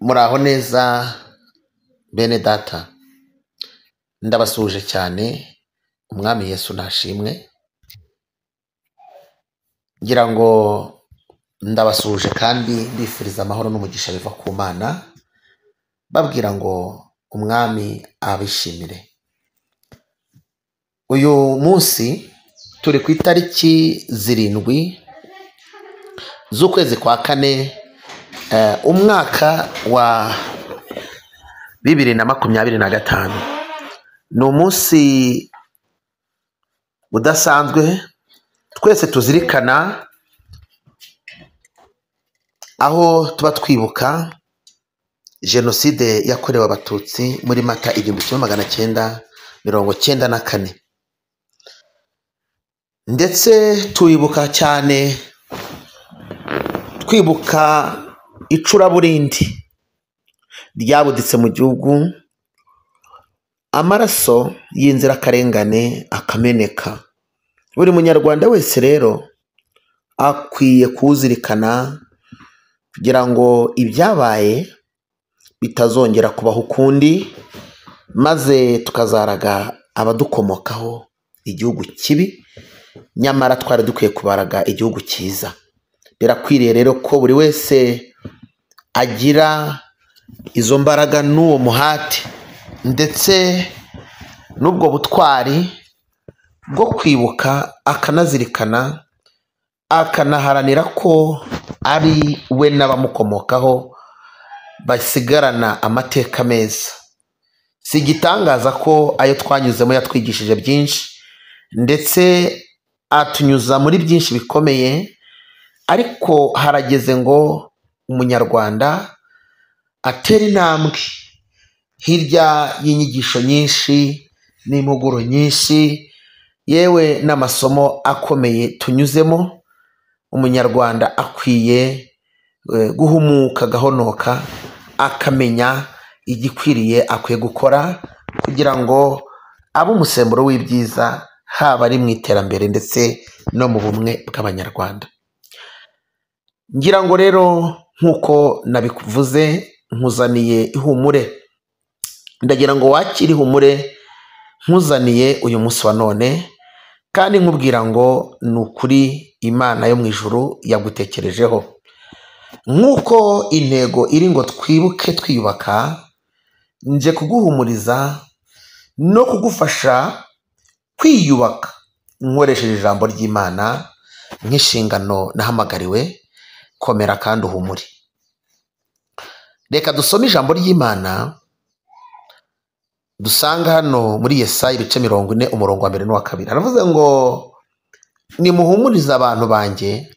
Muraho neza bene data, ndabasuhuje cyane. Umwami Yesu nashimwe. Ngira ngo ndabasuhuje kandi mbifuriza amahoro n'umugisha biva ku Mana, babwira ngo umwami abishimire. Uyu munsi turi ku itariki 7 z'ukwezi kwa 4, umwaka wa 2025. Ni umunsi udasanzwe twese tuzirikana, aho tuba twibuka jenoside yakorewe Abatutsi muri Mata 1994, ndetse tuyibuka cyane twibuka icuraburindi ryabuditse mu gihugu, amaraso y'inzirakarengane akameneka. Buri munyarwanda wese rero akwiye kuwuzirikana kugira ngo ibyabaye bitazongera kubaho ukundi, maze tukazaraga abadukomokaho igihugu kibi, nyamara twari dukwiye kubaraga igihugu cyiza. Birakwiriye rero ko buri wese agira izo mbaraga n'uwo muhati ndetse n'ubwo butwari bwo kwibuka, akanazirikana, akanaharanira ko ari we n'abamukomokaho basigarana amateka meza. Si igitangaza ko ayo twanyuzemo yatwigishije byinshi, ndetse atunyuza muri byinshi bikomeye, ariko harageze ngo umunyarwanda atere intambwe hirya y'inyigisho nyinshi n'impuguro nyinshi, yewe n'amasomo akomeye tunyuzemo. Umunyarwanda akwiye guhumuka, agahonoka, akamenya igikwiriye akwiye gukora kugira ngo abe umusemburo w'ibyiza, haba ari mu iterambere ndetse no mu bumwe bw'Abanyarwanda. Ngira ngo rero nk'uko nabivuze, nkuzaniye ihumure. Ndagira ngo wakire ihumure nkuzaniye uyu munsi wa none, kandi nkubwira ngo ni ukuri Imana yo mu ijuru yagutekerejeho. Nk'uko intego iri ngo twibuke twiyubaka, nje kuguhumuriza no kugufasha kwiyubaka nkoresheje ijambo ry'Imana nk'inshingano nahamagariwe. Komera kandi uhumure. Reka dusome ijambo ry'Imana dusanga hano muri Yesaya ibice 40 umurongo wa 1 n'uwa 2. Aravuze ngo nimuhumurize abantu banjye,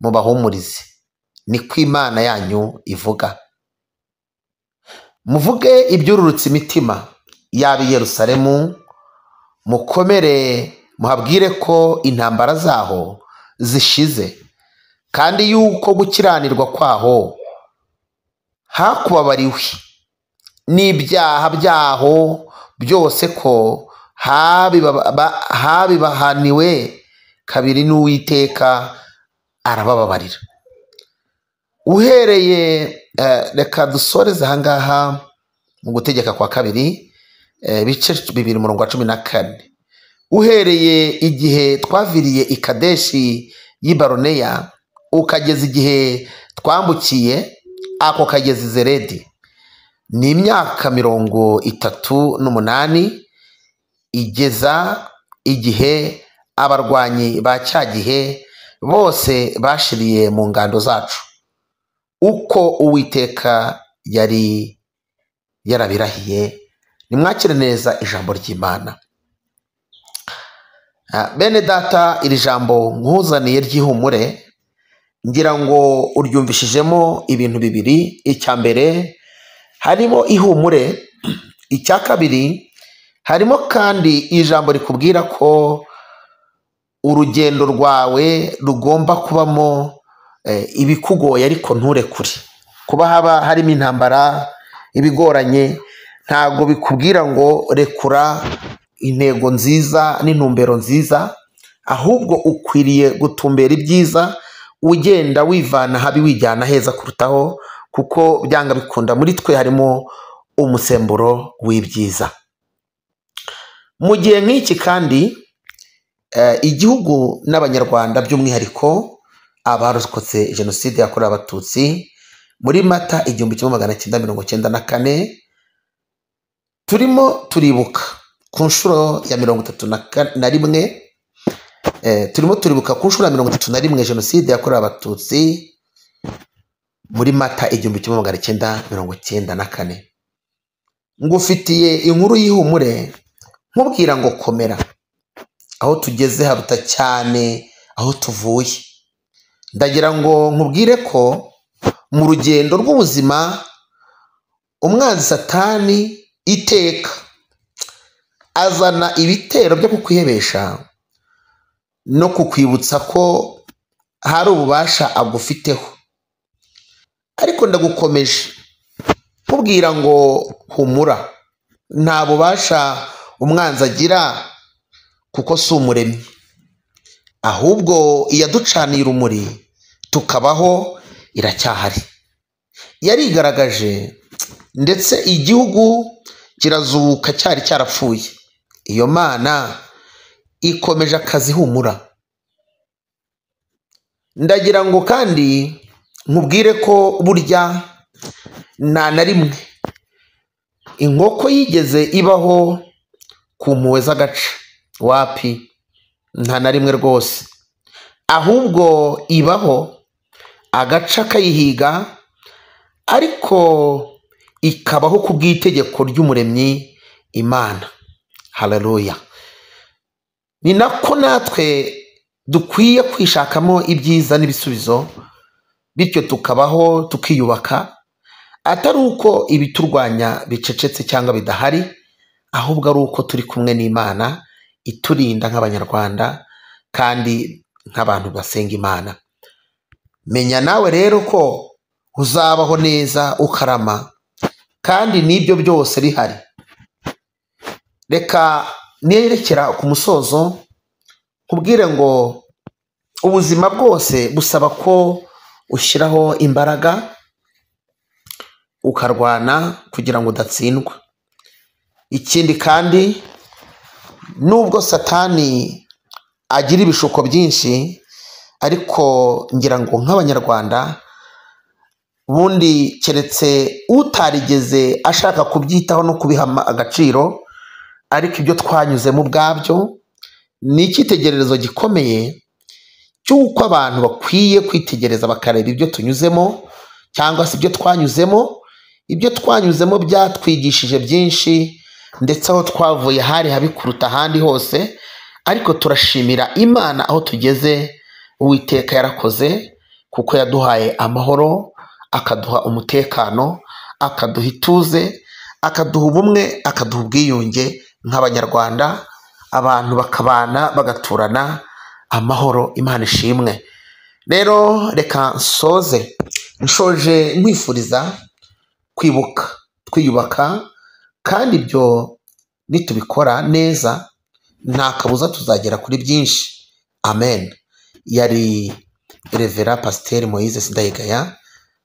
mubahumurize, niko Imana yanyu ivuga. Muvuge ibyururutse imitima yaba i Yerusalemu, mukomere, muhabwire ko intambara zaho zishize, kandi yuko gukiranirwa kwaho hakubabariwe, n'ibyaha byaho byose ko habibahaniwe kabiri n'Uwiteka arabababarira. Uhereye reka dusoreze ahangaha mu gutegeka kwa kabiri ibice 2 umurongo wa 14. Uhereye igihe twaviriye i Kadeshi y'i Baroneya ukageza igihe twambukiye ako kagezi Zeredi, ni imyaka 38, igeza igihe abarwanyi ba cya gihe bose bashiriye mu ngando zacu, uko Uwiteka yari yarabirahiye. Nimwakire neza ijambo ry'Imana. Bene data, iri jambo nkuzaniye ry'ihumure, ngira ngo uryumvishijemo ibintu bibiri. Icya mbere harimo ihumure, icya kabiri harimo kandi ijambo rikubwira ko urugendo rwawe rugomba kubamo ibikugoye, ariko nturekure. Kuba haba harimo intambara, ibigoranye, ntago bikubwira ngo rekura intego nziza n'intumbero nziza, ahubwo ukwiriye gutumbera ibyiza, ugenda wivana habi wijyana heza kurutaho, kuko byanga bikunda muri twe harimo umusemburo w'ibyiza. Mu gihe nk'iki kandi igihugu n'Abanyarwanda by'umwihariko abarokotse jenoside yakorewe Abatutsi muri Mata 1994, turimo turibuka ku nshuro ya 31, turimo turibuka ku nshuro ya 31 jenoside yakorewe Abatutsi muri Mata 1994. Ngufitiye inkuru y'ihumure nkubwira ngo komera, aho tugeze haruta cyane aho tuvuye. Ndagira ngo nkubwire ko mu rugendo rw'ubuzima umwanzi Satani iteka azana ibitero byo kukwihebesha no kukwibutsa ko hari ububasha agufiteho, ariko ndagukomeje nkubwira ngo humura, nta bubasha umwanzi agira kuko si umuremyi, ahubwo iyaducaniye urumuri tukabaho iracyahari. Yarigaragaje ndetse igihugu kirazuka cyari cyarapfuye. Iyo Mana ikomeje akazi, humura. Ndagira ngo kandi nkubwire ko burya nta na rimwe inkoko yigeze ibaho ku mpuhwe z'agace, wapi, nta na rimwe rwose, ahubwo ibaho agaca kayihiga, ariko ikabaho ku bw'itegeko ry'umuremyi Imana. Haleluya. Ni nako natwe dukwiye kwishakamo ibyiza n'ibisubizo, bityo tukabaho tukiyubaka, atari uko ibiturwanya bicecetse cyangwa bidahari, ahubwo ari uko turi kumwe n'Imana iturinda nk'Abanyarwanda kandi nk'abantu basenga Imana. Menya nawe rero ko uzabaho neza ukarama, kandi n'ibyo byose bihari. Reka nerekera ku musozo nkubwire ngo ubuzima bwose busaba ko ushyiraho imbaraga ukarwana kugira ngo udatsindwa. Ikindi kandi, nubwo Satani agira ibishuko byinshi, ariko ngira ngo nk'Abanyarwanda ubundi keretse utarigeze ashaka kubyitaho no kubiha agaciro, ariko ibyo twanyuzemo ubwabyo ni icyitegererezo gikomeye cy'uko abantu bakwiye kwitegereza bakareba ibyo tunyuzemo cyangwa se ibyo twanyuzemo. Ibyo twanyuzemo byatwigishije byinshi, ndetse aho twavuye hari habi kuruta ahandi hose, ariko turashimira Imana aho tugeze. Uwiteka yarakoze kuko yaduhaye amahoro, akaduha umutekano, akaduha ituze, akaduha ubumwe, akaduha ubwiyunge nk'Abanyarwanda, abantu bakabana bagaturana amahoro. Imana ishimwe. Rero reka nsoze nshoje nkwifuriza kwibuka twiyubaka, kandi ibyo nitubikora neza nta kabuza tuzagera kuri byinshi. Amen. Yari Revera Pasiteri Moise Sindayigaya,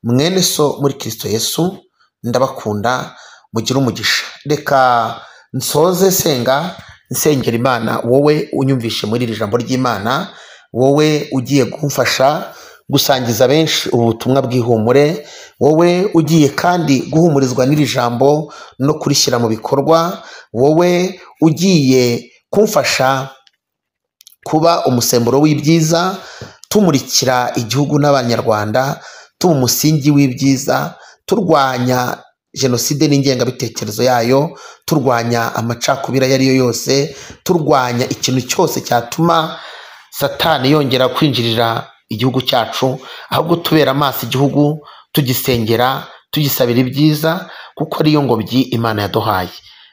mwene so muri Kristo Yesu. Ndabakunda, mugire umugisha. Reka nsoze senga nsengera Imana, wowe unyumvishe muri iri jambo ry'Imana, wowe ugiye kumfasha gusangiza benshi ubu butumwa bw'ihumure, wowe ugiye kandi guhumurizwa n'iri jambo no kurishyira mu bikorwa, wowe ugiye kumfasha kuba umusemburo w'ibyiza, tumurikira igihugu n'Abanyarwanda, tuba umusingi w'ibyiza, turwanya jenoside n'ingengabitekerezo yayo, turwanya amacakubiri ayo ariyo yose, turwanya ikintu cyose cyatuma Satani yongera kwinjirira igihugu cyacu, ahubwo tubera amaso igihugu, tugisengera, tugisabira ibyiza, kuko ariyo ngobyi Imana yaduhaye.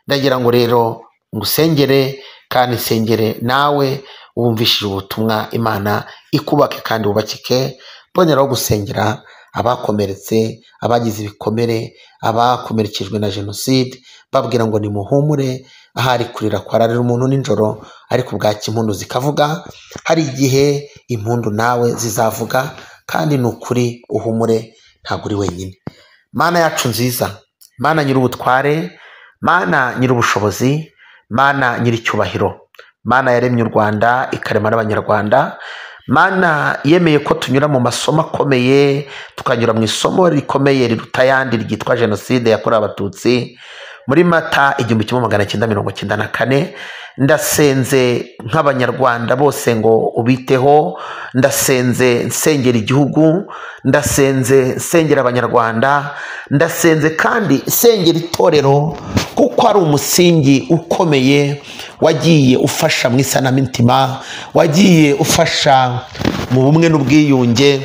Ndagira ngo rero ngusengere kandi nsengere nawe wumvishije ubutumwa, Imana ikubake kandi wubakike. Mboneraho gusengera abakomeretse, abagize ibikomere, abakomerekejwe na jenoside, babwira ngo nimuhumure, ahari kurira kwararira umuntu nijoro, ariko bwacya impundu zikavuga. Hari igihe impundu nawe zizavuga, kandi ni ukuri uhumure, ntabwo uri wenyine. Mana yacu nziza, Mana nyir'ubutware, Mana nyir'ubushobozi, Mana nyir'icyubahiro, Mana yaremye u Rwanda ikarema n'Abanyarwanda, Mana yemeye ko tunyura mu masomo akomeye, tukanyura mu isomo rikomeye riruta ayandi ryitwa jenoside yakorewe Abatutsi muri Mata 1994. Ndasenze nk'Abanyarwanda bose ngo ubiteho, ndasenze nsengera igihugu, ndasenze nsengera Abanyarwanda, ndasenze kandi nsengera itorero, kuko ari umusingi ukomeye wagiye ufasha mu isanamitima, wagiye ufasha mu bumwe n'ubwiyunge.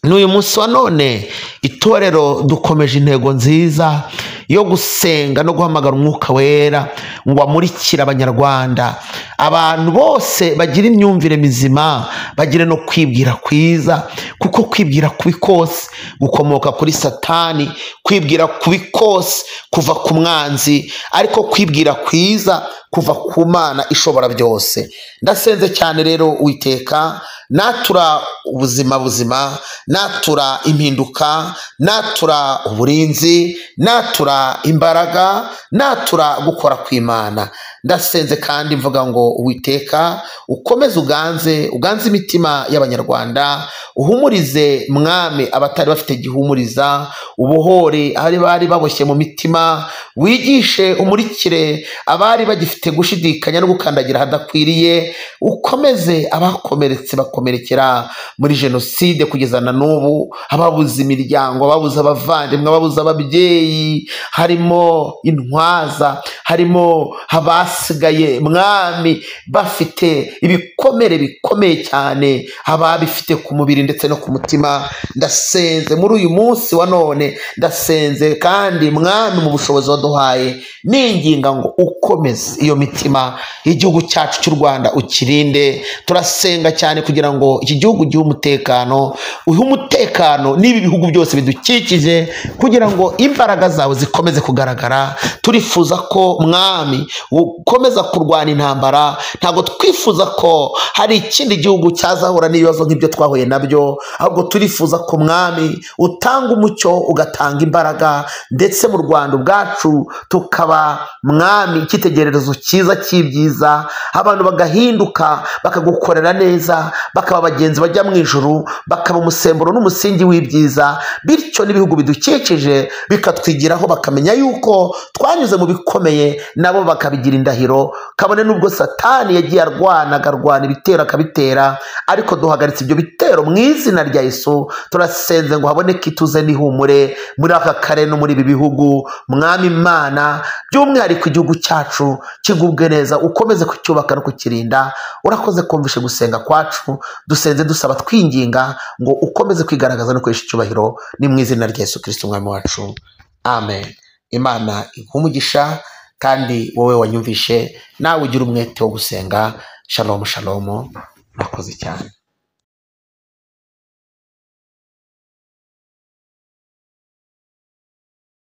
N'uyu munsi wa none itorero dukomeje intego nziza yo gusenga no guhamagara Umwuka Wera ngo amurikire Abanyarwanda, abantu bose bagira imyumvire mizima, bagire no kwibwira kwiza, kuko kwibwira kubi kose gukomoka kuri Satani, kwibwira kubi kose kuva ku mwanzi, ariko kwibwira kwiza kuva ku Mana ishobora byose. Ndasenze cyane rero Uwiteka, natura ubuzima buzima, natura impinduka, natura uburinzi, natura imbaraga, natura gukora kw'Imana. Ndasenze kandi mvuga ngo Uwiteka ukomeze uganze, uganze imitima y'Abanyarwanda, uhumurize Mwami abatari bafite gihumuriza, ubohore abari bari baboshye mu mitima, wigishe umurikire abari bagifite gushidikanya no gukandagira hadakwiriye, ukomeze abakomeretse bakomerekera muri jenoside kugeza na n'ubu, ababuze imiryango, ababuze abavandimwe, ababuze ababyeyi, harimo intwaza, harimo abasigaye Mwami bafite ibikomere bikomeye cyane, ababifite ku mubiri ndetse no ku mutima. Ndasenze muri uyu munsi wa none, ndasenze kandi Mwami mu bushobozi waduhaye, ninginga ngo ukomeze iyo mitima, igihugu cyacu cy'u Rwanda ukirinde. Turasenga cyane kugira ngo iki gihugu gihe umutekano, uhe umutekano n'ibi bihugu byose bidukikije, kugira ngo imbaraga zawe zikomeze kugaragara. Turifuza ko Mwami ukomeza kurwana intambara, ntabwo twifuza ko hari ikindi gihugu cyazahura n'ibibazo nk'ibyo twahuye nabyo, ahubwo turifuza ko Mwami utanga umucyo, ugatanga imbaraga, ndetse mu Rwanda ubwacu tukaba Mwami icyitegererezo cyiza cy'ibyiza, abantu bagahinduka bakagukorera neza, bakaba abagenzi bajya mu ijuru, bakaba umusemburo n'umusingi w'ibyiza, bityo n'ibihugu bidukikije bikatwigiraho, bakamenya yuko twanyuze mu bikomeye, nabo bakabigira indahiro, kabone n'ubwo Satani yagiye arwana, akarwana ibitero akabitera, ariko duhagaritse ibyo bitero mu izina rya Yesu. Turasenze ngo haboneke ituze n'ihumure muri aka karere no muri ibi bihugu, Mwami Imana, by'umwihariko igihugu cyacu kigubwe neza, ukomeze kucyubaka no kukirinda. Urakoze kumvishe gusenga kwacu, dusenze dusaba twinginga ngo ukomeze kwigaragaza no kwesha icyubahiro, ni mu izina rya Yesu Kristo Umwami wacu, amen. Imana iguhe umugisha, kandi wowe wanyumvishe nawe ugira umwete wo gusenga. Shalom shalom, murakoze cyane.